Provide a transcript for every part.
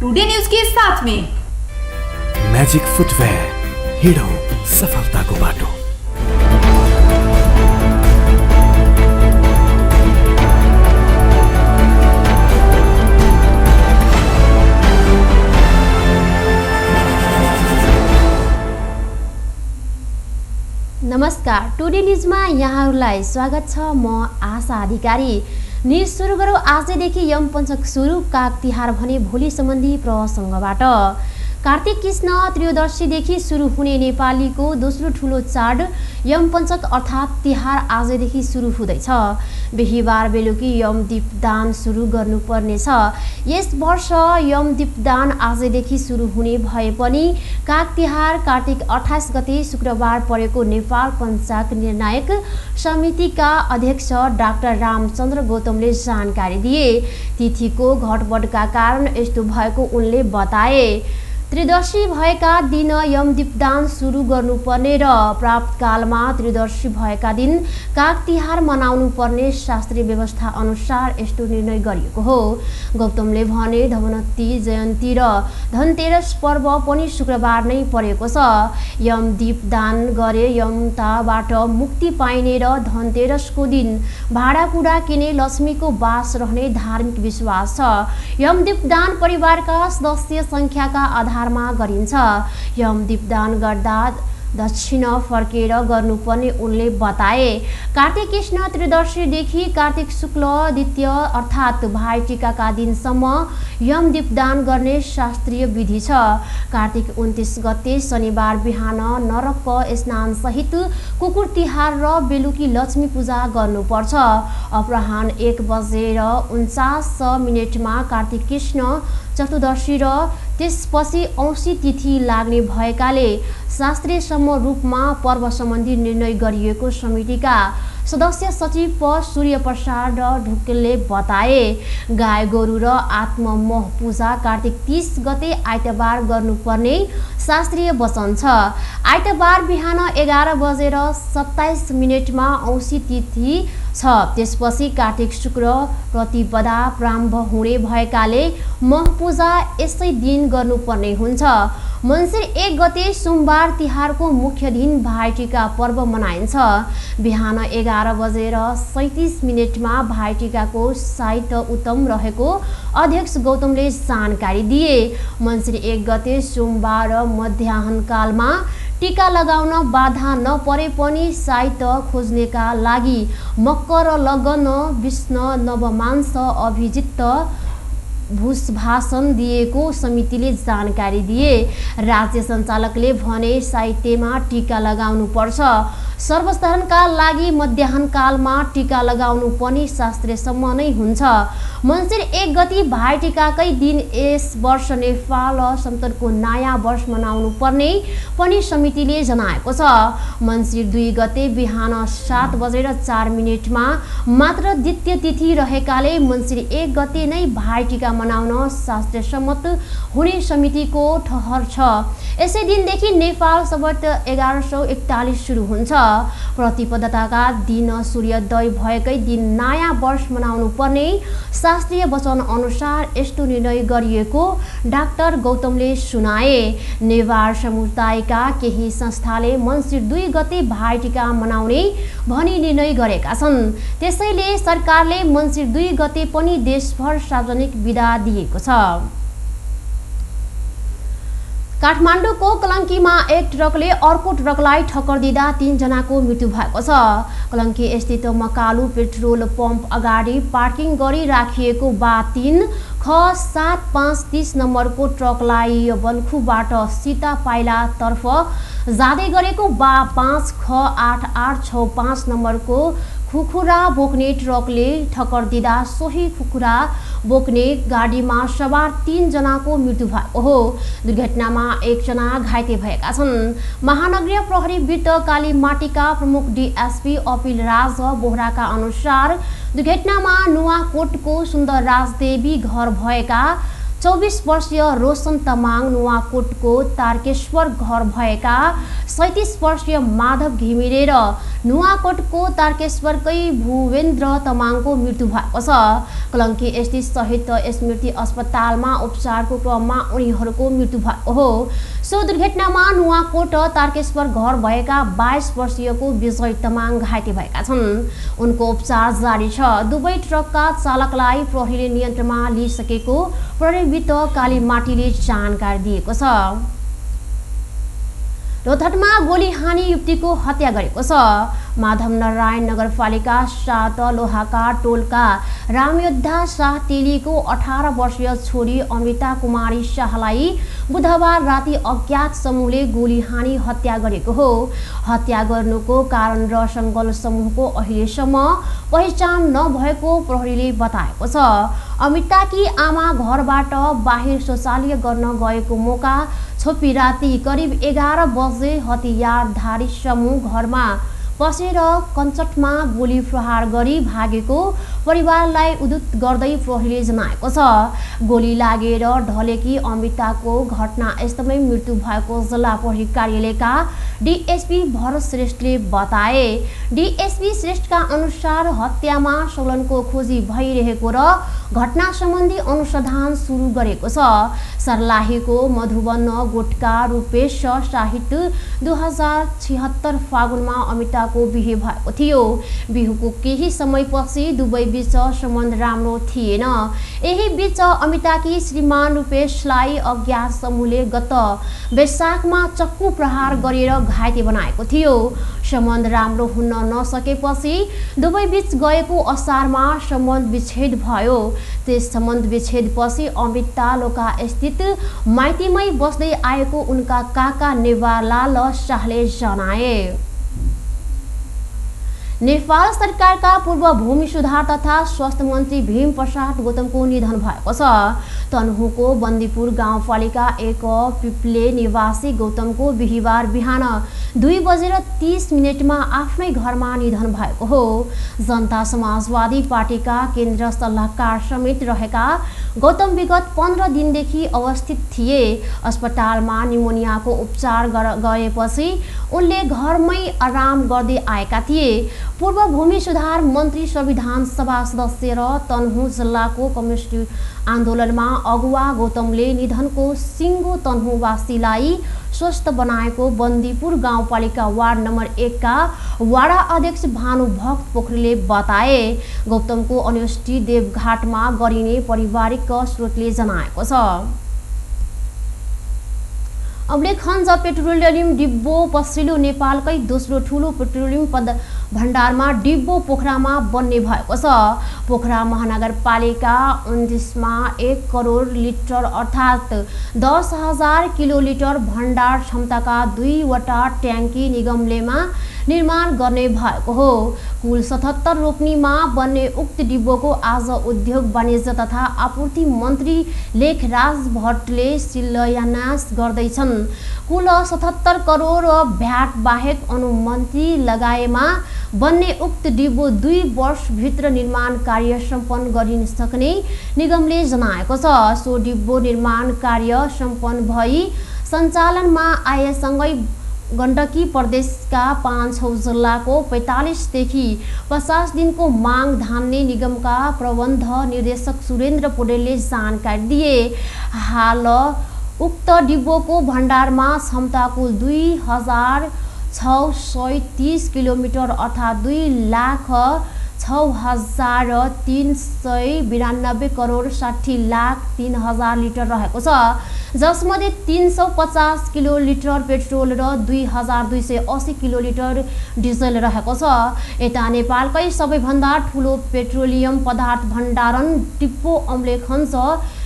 Today news के साथ में मैजिक फुटवेयर, हिडो सफलताको बाटो। नमस्कार, टुडे न्यूजमा यहाँहरूलाई स्वागत छ। म आशा अधिकारी। न्यूज सुरु गरौँ आजदेखि यम पञ्चक सुरु, काग तिहार भने भोलि सम्बन्धी प्रसङ्गबाट। कार्तिक कृष्ण त्रयोदशीदेखि सुरु हुने नेपालीको दोस्रो ठुलो चाड यम पञ्चक अर्थात् तिहार आजदेखि सुरु हुँदैछ। बिहिबार बेलुकी यम दीपदान सुरु गर्नुपर्नेछ। यस वर्ष यम दीपदान आजदेखि सुरु हुने भए पनि काग तिहार कार्तिक 28 गते शुक्रबार परेको नेपाल पञ्चाङ्ग निर्णायक समितिका अध्यक्ष डाक्टर रामचन्द्र गौतमले जानकारी दिए। तिथिको घटबडका कारण यस्तो भएको उनले बताए। त्रिदशी भएका दिन यम दीपदान सुरु गर्नुपर्ने र प्राप्तकालमा त्रिदशी भएका दिन काग तिहार मनाउनु पर्ने शास्त्रीय व्यवस्था अनुसार यस्तो निर्णय गरिएको हो। गौतमले भने धवनवती जयन्ती र धनतेरस पर्व पनि शुक्रबार नै परेको छ। यम दीपदान गरे यमताबाट मुक्ति पाइने र धनतेरसको दिन भाँडाकुँडा किने लक्ष्मीको बास रहने धार्मिक विश्वास छ। यम दीपदान परिवारका सदस्य सङ्ख्याका आधार गरिन्छ। यम दीपदान गर्दा दक्षिण फर्केर गर्नुपर्ने उनले बताए। कार्तिक कृष्ण त्रयोदशीदेखि कार्तिक शुक्ल द्वितीय अर्थात् भाइटिकाका दिनसम्म यम दीपदान गर्ने शास्त्रीय विधि छ। कार्तिक 29 गते शनिबार बिहान नरक स्नान सहित कुकुर तिहार र बेलुकी लक्ष्मी पूजा गर्नुपर्छ। अपराह्न 1:49 कार्तिक कृष्ण चतुर्दशी र त्यसपछि औँसी तिथि लाग्ने भएकाले शास्त्रीय रूपमा पर्व सम्बन्धी निर्णय गरिएको समितिका सदस्य सचिव सूर्य प्रसाद ढुक्केलले बताए। गाई गोरु र आत्ममोह पूजा कार्तिक 30 गते आइतबार गर्नुपर्ने शास्त्रीय वचन छ। आइतबार बिहान 11:27 औँसी तिथि छ। त्यसपछि कार्तिक शुक्र प्रतिपदा प्रारम्भ हुने भएकाले मह पूजा यसै दिन गर्नुपर्ने हुन्छ। मङ्सिर 1 गते सोमबार तिहारको मुख्य दिन भाइटिका पर्व मनाइन्छ। बिहान 11:37 भाइटिकाको साइत उत्तम रहेको अध्यक्ष गौतमले जानकारी दिए। मङ्सिर 1 गते सोमबार मध्याह्नकालमा टीका लगाउन बाधा नपरे पनि साइत खोज्नेका लागि मकर लगन विष्ण नवमांस अभिजित भूषभाषण दिएको समितिले जानकारी दिए। राज्य सञ्चालकले भने साहित्यमा टीका लगाउनु पर्छ। सर्वसाधारणका लागि मध्याह्नकालमा टीका लगाउनु पनि शास्त्रीयसम्म नै हुन्छ। मङ्सिर 1 गते भाइटिकाकै दिन यस वर्ष नेपाल सम्पतको नयाँ वर्ष मनाउनु पर्ने पनि समितिले जनाएको छ। मङ्सिर 2 गते बिहान 7:04 मात्र द्वितीय तिथि रहेकाले मङ्सिर 1 गते नै भाइटिका मनाउन शास्त्रीय सम्मत हुने समितिको ठहर छ। यसै दिनदेखि नेपाल सम्वत 1141 सुरु हुन्छ। प्रतिपदाका दिन सूर्योदय भएकै दिन नयाँ वर्ष मनाउनु पर्ने शास्त्रीय वचन अनुसार यस्तो निर्णय गरिएको डाक्टर गौतमले सुनाए। नेवार समुदायका केही संस्थाले मङ्सिर 2 गते भाइटिका मनाउने भनी निर्णय गरेका छन्। त्यसैले सरकारले मङ्सिर 2 गते पनि देशभर सार्वजनिक बिदा दिएको छ। काठमाडौँको कलङ्कीमा एक ट्रकले अर्को ट्रकलाई ठक्कर दिँदा 3 जनाको मृत्यु भएको छ। कलङ्की स्थित मकालु पेट्रोल पम्प अगाडि पार्किङ गरी राखिएको बा 3 ख 7530 नम्बरको ट्रकलाई बल्खुबाट सीता पाइलातर्फ जाँदै गरेको बा 5 ख 8865 नम्बरको खुकुरा बोक्ने ट्रकले ठक्कर दिँदा सोही खुकुरा बोक्ने गाडीमा सवार 3 जनाको मृत्यु भएको हो। दुर्घटनामा 1 जना घाइते भएका छन्। महानगरीय प्रहरी वृत्त कालीमाटीका प्रमुख डीएसपी अपिल राज बोहराका अनुसार दुर्घटनामा नुवाकोटको सुन्दरराज देवी घर भएका 24 वर्षीय रोशन तामाङ नुवाकोटको तारकेश्वर घर भएका 37 वर्षीय माधव घिमिरे र नुवाकोटको तारकेश्वरकै भुवेन्द्र तामाङको मृत्यु भएको छ। कलङ्की स्थित शहीद स्मृति अस्पतालमा उपचारको क्रममा उनीहरूको मृत्यु भएको हो। सो दुर्घटनामा नुवाकोट तारकेश्वर घर भएका 22 वर्षीयको विजय तामाङ घाइते भएका छन्। उनको उपचार जारी छ। दुवै ट्रकका चालकलाई प्रहरीले नियन्त्रणमा लिइसकेको प्रहरीविद कालीमाटीले जानकारी दिएको छ। रौतहटमा गोली हानी युवतीको हत्या गरेको छ। माधव नारायण नगरपालिका 7 लोहाका टोलका रामयोद्धा शाह तेलीको 18 वर्षीय छोरी अमृता कुमारी शाहलाई बुधबार राति अज्ञात समूहले गोली हानी हत्या गरेको हो। हत्या गर्नुको कारण र सङ्गल समूहको अहिलेसम्म पहिचान नभएको प्रहरीले बताएको छ। अमृताकी आमा घरबाट बाहिर शौचालय गर्न गएको मौका छोपी राति करिब 11 बजे हतियारधारी समूह घरमा पसेर कञ्चटमा गोली प्रहार गरी भागेको परिवारलाई उद्धृत गर्दै प्रहरीले जनाएको छ। गोली लागेर ढलेकी अमृताको घटनास्थलमै मृत्यु भएको जिल्ला प्रहरी कार्यालयका डीएसपी भरत श्रेष्ठले बताए। डीएसपी श्रेष्ठका अनुसार हत्यामा संलग्नको खोजी भइरहेको र घटना सम्बन्धी अनुसन्धान सुरु गरेको छ। सर्लाहीको मधुवन गोठका रूपेश शाहिद 2076 फागुनमा अमृताको बिहे भएको थियो। बिहेको केही समयपछि दुवै बीच सम्बन्ध राम्रो थिएन। यही बीच अमृताकी श्रीमान रूपेशलाई अज्ञात समूहले गत वैशाखमा चक्कु प्रहार गरेर घाइते बनाएको थियो। सम्बन्ध राम्रो हुन नसकेपछि दुवै बीच गएको असारमा सम्बन्ध विच्छेद भयो। त्यस सम्बन्ध विच्छेदपछि अमृता लोका स्थित माइतीमै बस्दै आएको उनका काका नेवारलाल शाहले जनाए। नेपाल सरकारका पूर्व भूमि सुधार तथा स्वास्थ्य मन्त्री भीम प्रसाद गौतमको निधन भएको छ। तनहुँको बन्दीपुर गाउँपालिका 1 पिप्ले निवासी गौतमको बिहिबार बिहान 2:30 आफ्नै घरमा निधन भएको हो। जनता समाजवादी पार्टीका केन्द्र सल्लाहकार समेत रहेका गौतम विगत 15 दिनदेखि अवस्थित थिए। अस्पतालमा निमोनियाको उपचार गएपछि उनले घरमै आराम गर्दै आएका थिए। पूर्व भूमि सुधार मन्त्री संविधान सभा सदस्य र तनहुँ जिल्लाको कम्युनिस्ट आन्दोलनमा अगुवा गौतमले निधनको सिङ्गो तनहुँवासीलाई स्वस्थ बनाएको बन्दीपुर गाउँपालिका वार्ड नम्बर 1 का वाडा अध्यक्ष भानुभक्त पोखरेलले बताए। गौतमको अन्त्येष्टि देवघाटमा गरिने पारिवारिक स्रोतले जनाएको छ। अम्लेखगञ्ज पेट्रोलियम डिब्बो पछिल्लो नेपालकै दोस्रो ठुलो पेट्रोलियम भण्डारमा डिब्बो पोखरामा बन्ने भएको छ। पोखरा महानगरपालिका 29मा 1 करोड लिटर अर्थात् 10,000 किलोलिटर भण्डार क्षमताका 2वटा ट्याङ्की निगमलेमा निर्माण गर्ने भएको हो। कुल 77 रोपनीमा बन्ने उक्त डिब्बोको आज उद्योग वाणिज्य तथा आपूर्ति मन्त्री लेखराज भट्टले शिलान्यास गर्दैछन्। कुल 77 करोड भ्याट बाहेक अनुमति लगाएमा बन्ने उक्त डिब्बो 2 वर्षभित्र निर्माण कार्य सम्पन्न गरिन सक्ने निगमले जनाएको छ। सो डिब्बो निर्माण कार्य सम्पन्न भई सञ्चालनमा आएसँगै गण्डकी प्रदेशका 5-6 जिल्लाको 45 देखि 50 दिनको माग धान्ने निगमका प्रबन्ध निर्देशक सुरेन्द्र पौडेलले जानकारी दिए। हाल उक्त डिब्बोको भण्डारमा क्षमता कुल 2,630 किलोमिटर अर्थात् 2,06,392 करोड 60,03,000 लिटर रहेको छ, जसमध्ये 350 किलोलिटर पेट्रोल र 2,280 किलोलिटर डिजल रहेको छ। यता नेपालकै सबैभन्दा ठुलो पेट्रोलियम पदार्थ भण्डारण डिपो अम्लेखगञ्ज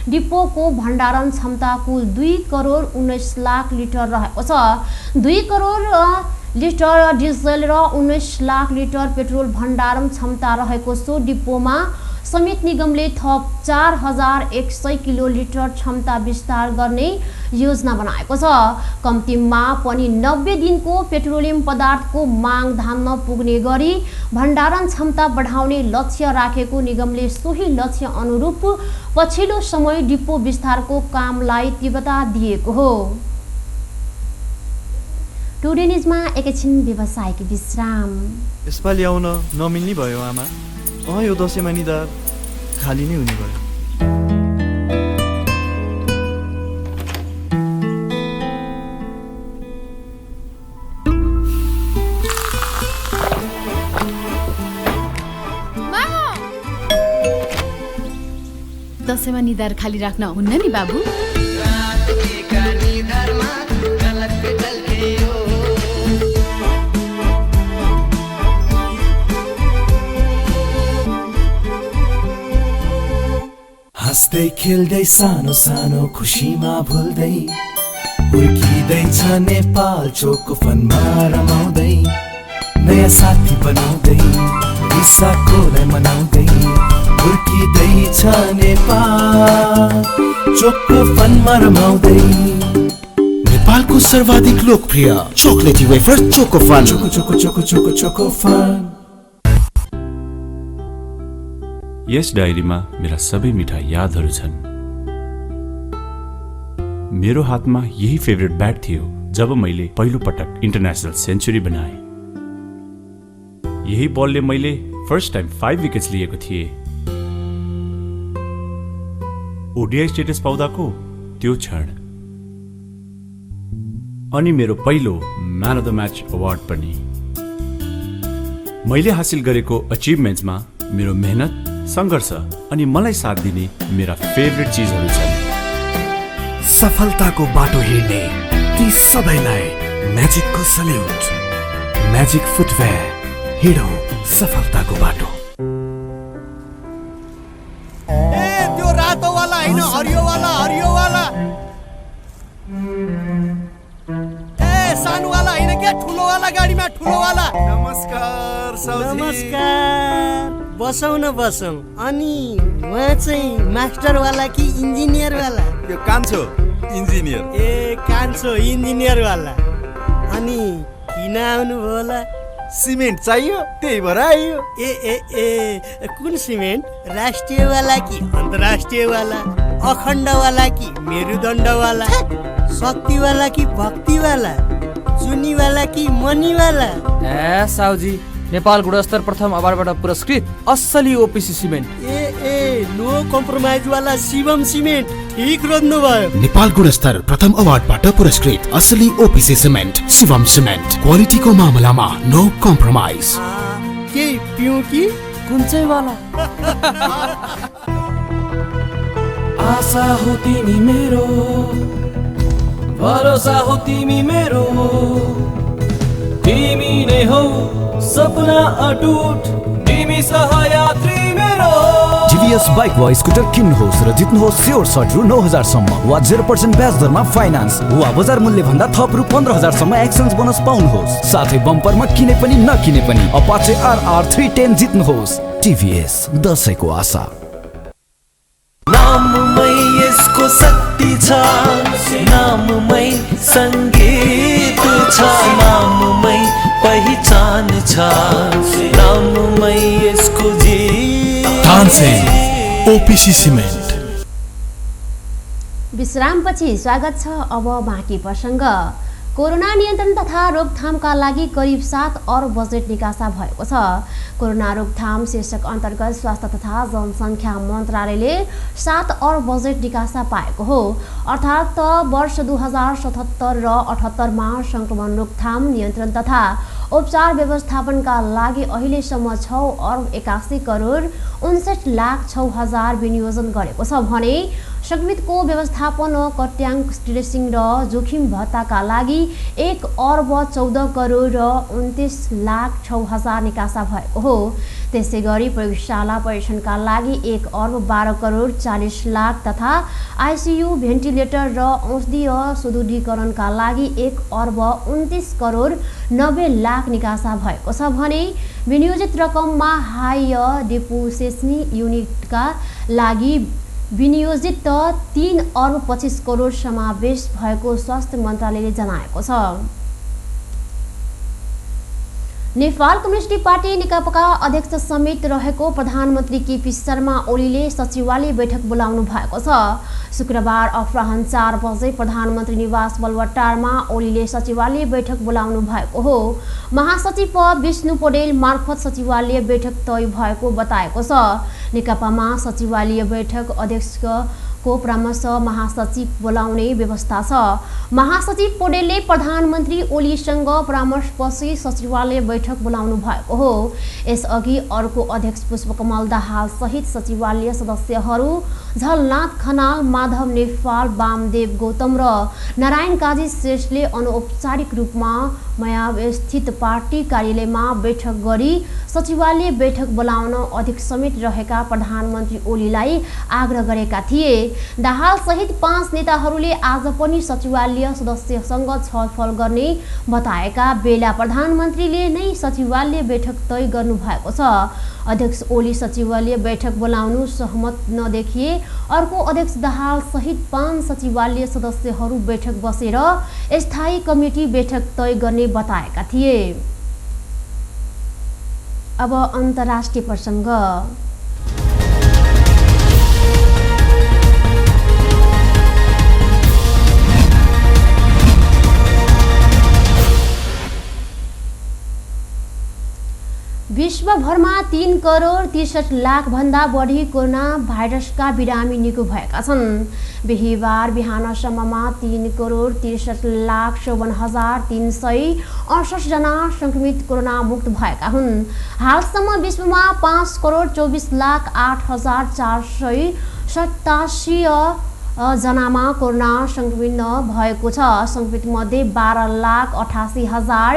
डिपोको भण्डारण क्षमता कुल 2 करोड 19 लाख लिटर रहेको छ। 2 करोड लिटर डिजल र 19 लाख लिटर पेट्रोल भण्डारण क्षमता रहेको सो डिपोमा समेत निगमले थप 4100 किलोलिटर क्षमता विस्तार गर्ने योजना बनाएको छ। कम्तीमा पनि 90 दिनको पेट्रोलियम पदार्थको माग धान्न पुग्ने गरी भण्डारण क्षमता बढाउने लक्ष्य राखेको निगमले सोही लक्ष्य अनुरूप पछिल्लो समय डिपो विस्तारको कामलाई तीव्रता दिएको हो। टुडे न्युजमा एकैछिन व्यवसायिक विश्राम। यसपालि आउन नमिल्ने भयो आमा। यो दसैँमा निधार खाली नै हुने भयो। दसैँमा निधार खाली राख्न हुन्न नि बाबु। हाँस्दै खेल्दै सानो सानो खुसीमा भुल्दै हुर्किँदैछ नेपाल चोको फनमा रमाउँदै नयाँ साथी बनाउँदै विशाखोलाई मनाउँदै हुर्किँदैछ नेपाल चोको फनमा रमाउँदै। नेपालको सर्वाधिक लोकप्रिय chocolatey wafer Choco Fun. Choco Choco Choco Choco Choco Fun. यस डायरीमा मेरा सबै मिठा यादहरू छन्। मेरो हातमा यही फेभरेट ब्याट थियो जब मैले पहिलो पटक इन्टरनेसनल सेन्चुरी बनाए। यही बलले मैले फर्स्ट टाइम 5 विकेट्स लिएको थिएँ। ओडिआई स्टेटस पाउँदाको त्यो क्षण अनि मेरो पहिलो man of the match award पनि। मैले हासिल गरेको अचिभमेन्ट्समा मेरो मेहनत, सङ्घर्ष अनि मलाई साथ दिने मेरा फेभरेट चिजहरू छन्। सफलताको बाटो हिँड्ने ती सबैलाई म्याजिकको सल्युट। म्याजिक फुटवेयर, हिँडौँ सफलताको बाटो। त्यो रातो वाला हैन, हरियो वाला, हरियो वाला। सानो वाला हैन के, ठुलो वाला गाडीमा ठुलो वाला। नमस्कार साउजी। नमस्कार। बसौँ न बसौँ। अनि उहाँ चाहिँ मास्टर वाला कि इन्जिनियर वाला? यो कान्छो इन्जिनियर। ए कान्छो इन्जिनियर वाला। अनि किन आउनुभयो होला? सिमेन्ट चाहियो, त्यही भएर आइयो। ए ए ए कुन सिमेन्ट? राष्ट्रिय वाला कि अन्तर्राष्ट्रिय वाला? अखण्ड वाला कि मेरुदण्ड वाला? शक्ति वाला कि भक्ति वाला? जुनी वाला कि मनी वाला? ए साउजी, नेपाल गुणस्तर प्रथम अवार्डबाट पुरस्कृत असली ओपिसी सिमेन्ट। ए नो कम्प्रोमाइज वाला शिवम सिमेन्ट। ठीक रोज्नु भयो। नेपाल गुणस्तर प्रथम अवार्डबाट पुरस्कृत असली ओपिसी सिमेन्ट शिवम सिमेन्ट। क्वालिटीको मामलामा नो कम्प्रोमाइज। के पिउँ कि कुन चाहिँ वाला? आशा हो तिमी मेरो, भरोसा हो तिमी मेरो, तिमी नै हौ सपना अटुट, तिमी सहयात्री मेरो। टिभीएस बाइक वा स्कुटर किन्नुहोस् र जित्नुहोस् स्योर सर्ट रु 9000 सम्म वा 0% ब्याज दरमा फाइनान्स वा बजार मूल्य भन्दा थप रु 15000 सम्म एक्सचेन्ज बोनस पाउनुहोस्। साथै बम्परमा किने पनि नकिने पनि अपाचे RR 310 जित्नुहोस्। टिभीएस, दशैंको आशा। नाममै यसको शक्ति छ, नाममै संगीत छ, नाममै पहिचान छ, नाममै यसको जीत। OPC cement. विश्रामपछि स्वागत छ अब बाँकी प्रसङ्ग। कोरोना नियन्त्रण तथा रोकथामका लागि करिब 7 अर्ब बजेट निकासा भएको छ। कोरोना रोकथाम शीर्षक अन्तर्गत स्वास्थ्य तथा जनसङ्ख्या मन्त्रालयले 7 अर्ब बजेट निकासा पाएको हो। अर्थात् वर्ष 2077 र 78मा सङ्क्रमण रोकथाम, नियन्त्रण तथा उपचार व्यवस्थापनका लागि अहिलेसम्म 6 अर्ब 81 करोड 59,06,000 विनियोजन गरेको छ भने सङ्क्रमितको व्यवस्थापन, कट्याङ, ट्रेसिङ र जोखिम भत्ताका लागि 1 अर्ब 14 करोड 29,06,000 निकासा भएको हो। त्यसै गरी प्रयोगशाला परीक्षणका लागि 1 अर्ब 12 करोड 40 लाख तथा आइसियु भेन्टिलेटर र औषधीय सुदृढीकरणका लागि 1 अर्ब 29 करोड 90 लाख निकासा भएको छ भने विनियोजित रकममा हाई डिप्रिसिएसन युनिटका लागि विनियोजित 3 अर्ब 25 करोड समावेश भएको स्वास्थ्य मन्त्रालयले जनाएको छ। नेपाल कम्युनिस्ट पार्टी नेकपाका अध्यक्ष समेत रहेको प्रधानमन्त्री केपी शर्मा ओलीले सचिवालय बैठक बोलाउनु भएको छ। शुक्रबार अपराह्न 4 बजे प्रधानमन्त्री निवास बलुवाटारमा ओलीले सचिवालय बैठक बोलाउनु भएको हो। महासचिव विष्णु पौडेल मार्फत सचिवालय बैठक तय भएको बताएको छ। नेकपामा सचिवालय बैठक अध्यक्षको परामर्श महासचिव बोलाउने व्यवस्था छ। महासचिव पौडेलले प्रधानमन्त्री ओलीसँग परामर्शपछि सचिवालय बैठक बोलाउनु भएको हो। यसअघि अर्को अध्यक्ष पुष्पकमल दाहाल सहित सचिवालय सदस्यहरू झलनाथ खनाल, माधव नेपाल, वामदेव गौतम र नारायण काजी श्रेष्ठले अनौपचारिक रूपमा मायावस्थित पार्टी कार्यालयमा बैठक गरी सचिवालय बैठक बोलाउन अध्यक्ष समेत रहेका प्रधानमन्त्री ओलीलाई आग्रह गरेका थिए। दाहाल सहित 5 नेताहरूले आज पनि सचिवालय सदस्यसँग छलफल गर्ने बताएका बेला प्रधानमन्त्रीले नै सचिवालय बैठक तय गर्नु भएको छ। अध्यक्ष ओली सचिवालय बैठक बोलाउनु सहमत नदेखिए अर्को अध्यक्ष दाहाल सहित 5 सचिवालय सदस्यहरू बैठक बसेर स्थायी कमिटी बैठक तय गर्ने बताएका थिए। अब अन्तर्राष्ट्रिय प्रसङ्ग। विश्वभरमा 3 करोड 63 लाख भन्दा बढी कोरोना भाइरसका बिरामी निको भएका छन्। बिहिबार बिहानसम्ममा 3 करोड 63 लाख 54 हजार 368 जना संक्रमित कोरोना मुक्त भएका हुन्। हालसम्म विश्वमा 5 करोड 24 लाख 8 हजार 487 जनामा कोरोना संक्रमित भएको छ। संक्रमित मध्ये 12 लाख 88 हजार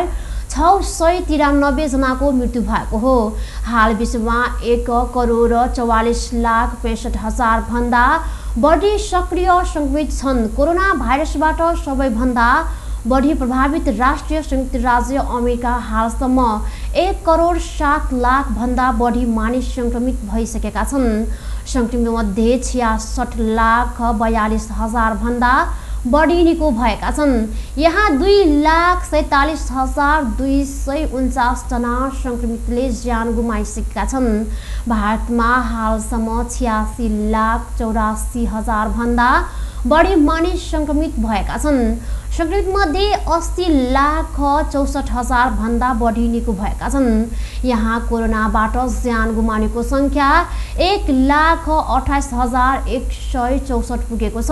693 जनाको मृत्यु भएको हो। हाल विश्वमा 1 करोड 44 लाख 65 हजार भन्दा बढी सक्रिय संक्रमित छन्। कोरोना भाइरसबाट सबैभन्दा बढी प्रभावित राष्ट्र संयुक्त राज्य अमेरिका हालसम्म 1 करोड 7 लाख भन्दा बढी मानिस संक्रमित भइसकेका छन्। संक्रमित मध्ये 66 लाख 42 हजार भन्दा बढी निको भएका छन्। यहाँ 2 लाख 47 हजार 249 जना संक्रमितले ज्यान गुमाइसकेका छन्। भारतमा हालसम्म 86 लाख 84 हजार भन्दा बढी मानिस संक्रमित भएका छन्। संक्रमित मध्ये 80 लाख 64 हजार भन्दा बढी निको भएका छन्। यहाँ कोरोनाबाट ज्यान गुमाउनेको संख्या 1 लाख 28 हजार 164 पुगेको छ।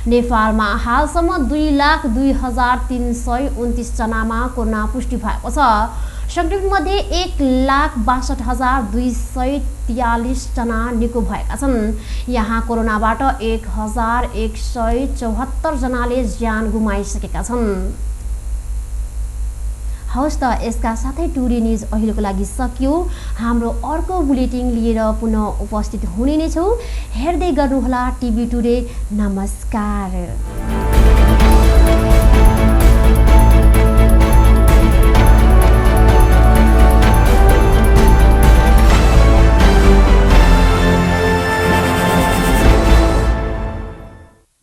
नेपालमा हालसम्म 2 लाख 2 हजार 329 जनामा कोरोना पुष्टि भएको छ। संक्रमित मध्ये 1 लाख 62 हजार 243 जना निको भएका छन्। यहाँ कोरोनाबाट 1174 जनाले ज्यान गुमाइसकेका छन्। हवस् त यसका साथै टुडे न्युज अहिलेको लागि सकियो। हाम्रो अर्को बुलेटिन लिएर पुनः उपस्थित हुने नै छौँ। हेर्दै गर्नुहोला टिभी टुडे। नमस्कार।